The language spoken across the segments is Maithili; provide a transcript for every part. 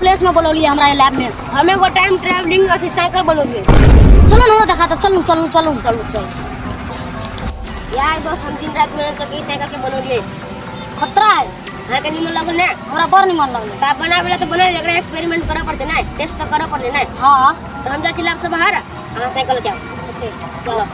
प्लेस में बोलौलिए हमरा लैब में? हम एगो टाइम ट्रैवलिंग अथी साइकिल बनौलिए। चलू ने, हमरा देखा तब। चलू चलू चलू। चलू चलू यार दोस्त, हम दिन रात मेहनत करके ई साइकिल के बनौलिए। खतरा है। अहाँके निमन लागल ने? हमरा बड़ निमन लगलै। तऽ बनाबे ला तऽ बनल, एकरा एक्सपेरिमेंट करऽ पड़तै ने, टेस्ट तऽ करऽ पड़तै ने? हाँ। तऽ हम जाइ छी लैब से बाहर, अहाँ साइकिल के आउ। ठीक। चलो।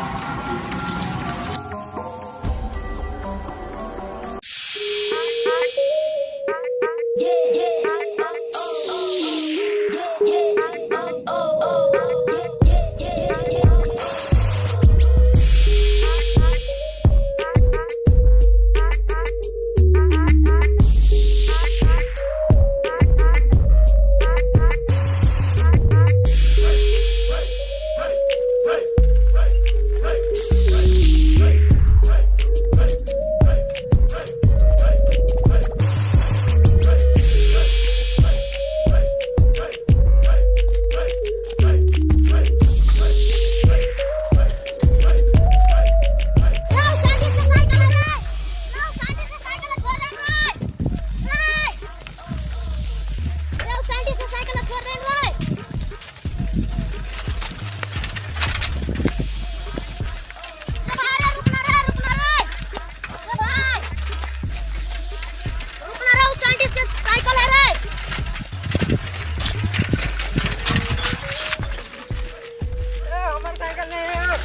हमर साइकिल नहीं है,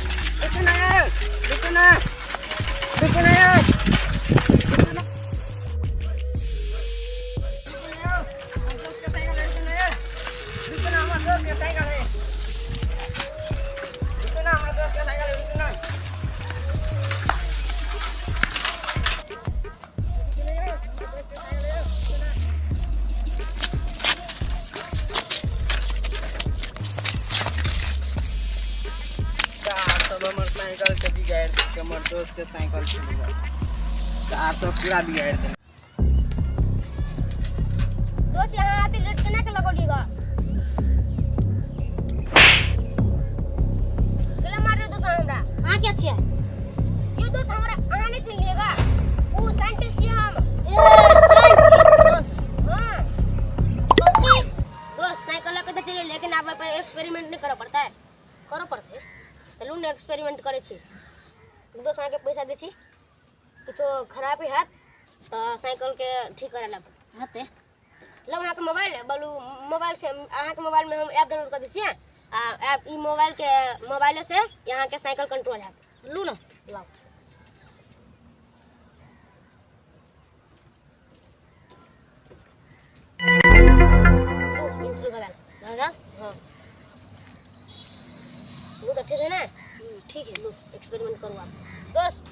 रुको ना यार, रुको ना, रुको ना यार, रुको ना, रुको ना यार, हमर दोस्त के साइकिल है, रुको ना यार, रुको ना, हमर दोस्त के साइकिल है, रुको ना, हमर दोस्त के साइकिल है, रुको ना, रुको ना यार, हमर दोस्त के साइकिल है, रुको ना। सब हमर साइकिल के बिगाड़ि देलकै, हमर दोस्त के साइकिल छलै, कार सब पूरा बिगाड़ि देलकै। दोस्त, यहाँ आते लेट केना के लगौलिएगा? केला मार दोस्त हमरा। अहाँ के छियै? ये दोस्त, हमरा अहाँ नहीं चिन्हलिएगा, ओ साइंटिस्ट छियै हम। ए साइंटिस्ट दोस्त? हाँ दोस्त, साइकिल लऽ के तऽ चलिए, लेकिन आब पर एक्सपेरिमेंट नहीं करऽ पड़तै? करऽ पड़तै। चलू ने, एक्सपेरिमेंट करै छी। दोस्त, अहाँके पैसा दै छी, किछो खराबी हैत तऽ साइकिलके ठीक करै लए। हेतै। लौ अहाँके मोबाइल। बोलू, मोबाइल से अहाँके मोबाइलमे हम ऐप डाउनलोड कऽ दै छियै आ ऐप ई मोबाइलके मोबाइले से अहाँके साइकिल कंट्रोल हैत। लू ने। लाउ। लू, इंस्टॉल भऽ गेल। भऽ गेल? हाँ, लू तऽ ठीक है ने? ठीक है, लू। एक्सपेरिमेंट करू आप दोस्त,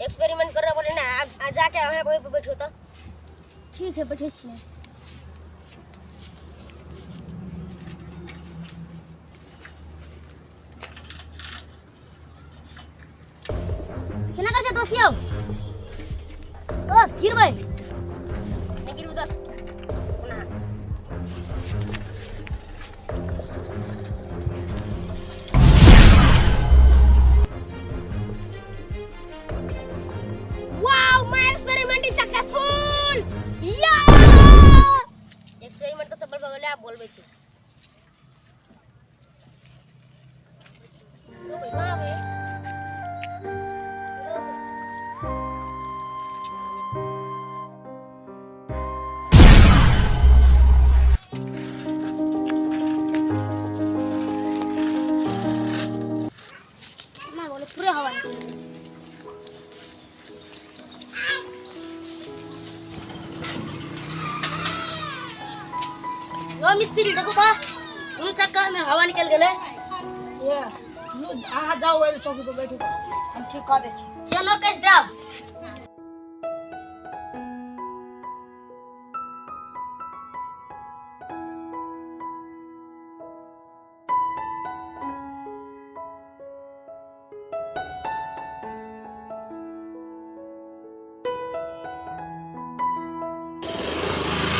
एक्सपेरिमेंट कर बोले ना, आ जाके अहाँ वहीं पर बैठो तो। ठीक है, बैठे छियै। केना करै छै दोस्त यौ? दोस्त, गिरबै। नहीं गिरबू दोस्त, कोना। Wow, my experiment is successful! या! एक्सपेरिमेंट तो सफल भऽ गेलै, आब बोलबै छी। रुक, कहाँ बे? रुक। ना बोले पूरे हवा निकले। यो मिस्त्री, देखो का दुनू चक्का में हवा निकल गेलै। ये लू, अहाँ जाउ, ओहि चौकी पर बैठू, हम ठीक कऽ दै छी। चेनो कस देब।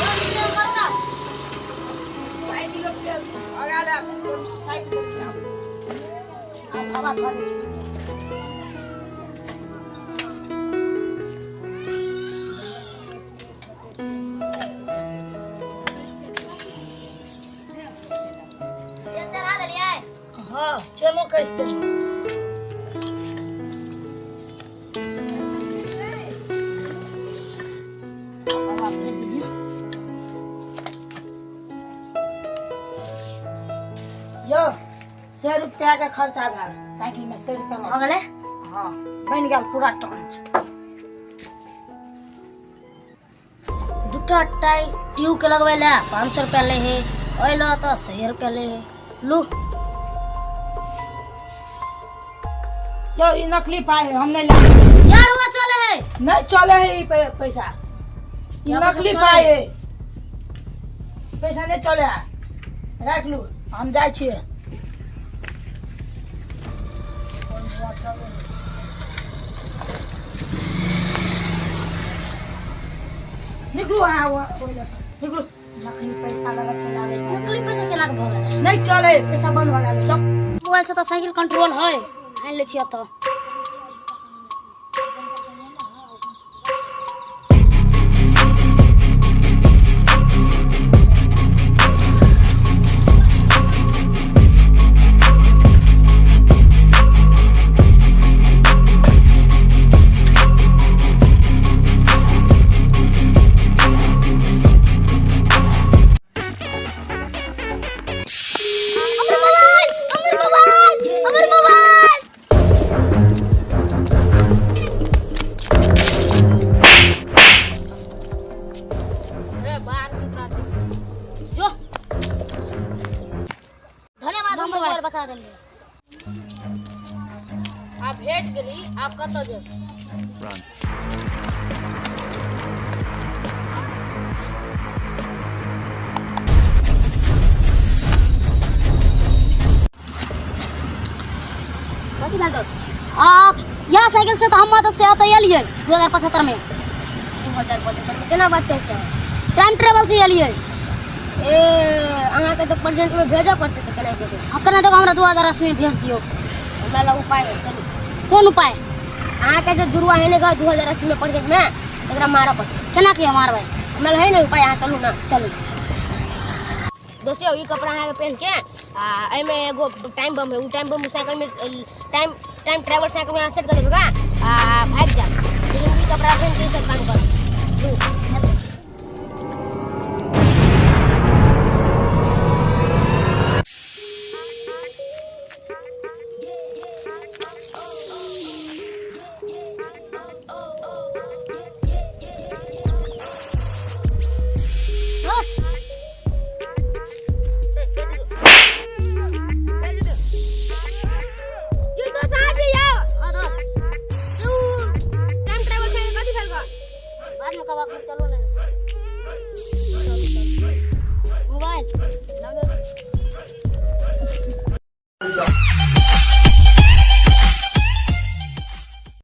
यो मिस्त्री, करू ना। साइकिल के आगा ले साइड कऽ दियौ। आब हवा धऽ दै छी। चेनो कस देलहुँ। हवा भरि देलियै। यौ 100 रुपया के खर्चा भेल साइकिल में, 100 रुपया भऽ गेलै। हाँ, बनि गेल पूरा टंच। दूटा टाई ट्यूब के लगबै लए 500 रुपया लै है, ओहि लए तऽ 100 रुपया लै है। लू यौ ई नकली पाइ है, हम नहीं लाब। यार हुआ चले है। नहीं चले है ई पैसा, ई यहाँ नकली पैसा पाइ चले। है, पैसा नहीं चले है, राख लू, हम जाइ छियै। निकलू अहाँ ओहि लए, निकलू। नकली पैसा लगा चलाबै छै। नकली पैसा केना के भऽ गेलै? नहीं चले, पैसा बंद भऽ गेल सब। मोबाइल से तऽ साइकिल कंट्रोल है, आनि लै छियै तऽ। हमर मोबाइल, हमर मोबाइल, हमर मोबाइल। अरे बाहर की जो धन्यवाद, हम मोबाइल बचा देलियै। आप भेट गेली, आप कतऽ जेब? Run. कथी भेल दोस्त? आ यह साइकिल से तो हम मदद से एतऽ एलियै 2075 में। 2075 में केना बात छै? टाइम ट्रेवल से एलियै। ए अहाँके तऽ प्रेजेंट में भेजऽ पड़तै, तऽ केना जेबै? आ केना देबै? हमरा 2080 में भेज दियौ। हमरा लग उपाय है, चलू। कोन उपाय? अहाँके जे जुड़ुआ है ने 2080 में प्रेजेंट में, एकरा मारऽ पड़तै। केना के मारबै? हमरा लग है ने उपाय, अहाँ चलू ना। चलू। दोस्तो, ई कपड़ा अहाँके पहिन के आ एहिमे एगो टाइम बम है, उ टाइम बम साइकिल में टाइम ट्रैवल साइकिल में अहाँ सेट कर देबै का आ भागि जायब। लेकिन ई कपड़ा पहिन के ई सब काम करब। लू। दोस्त जी दोस्त, आ जाइए। हाँ दोस्त। तू टाइम ट्रैवल साइकिल कथी भेल गो? बाद में कब, अखन चलू ने।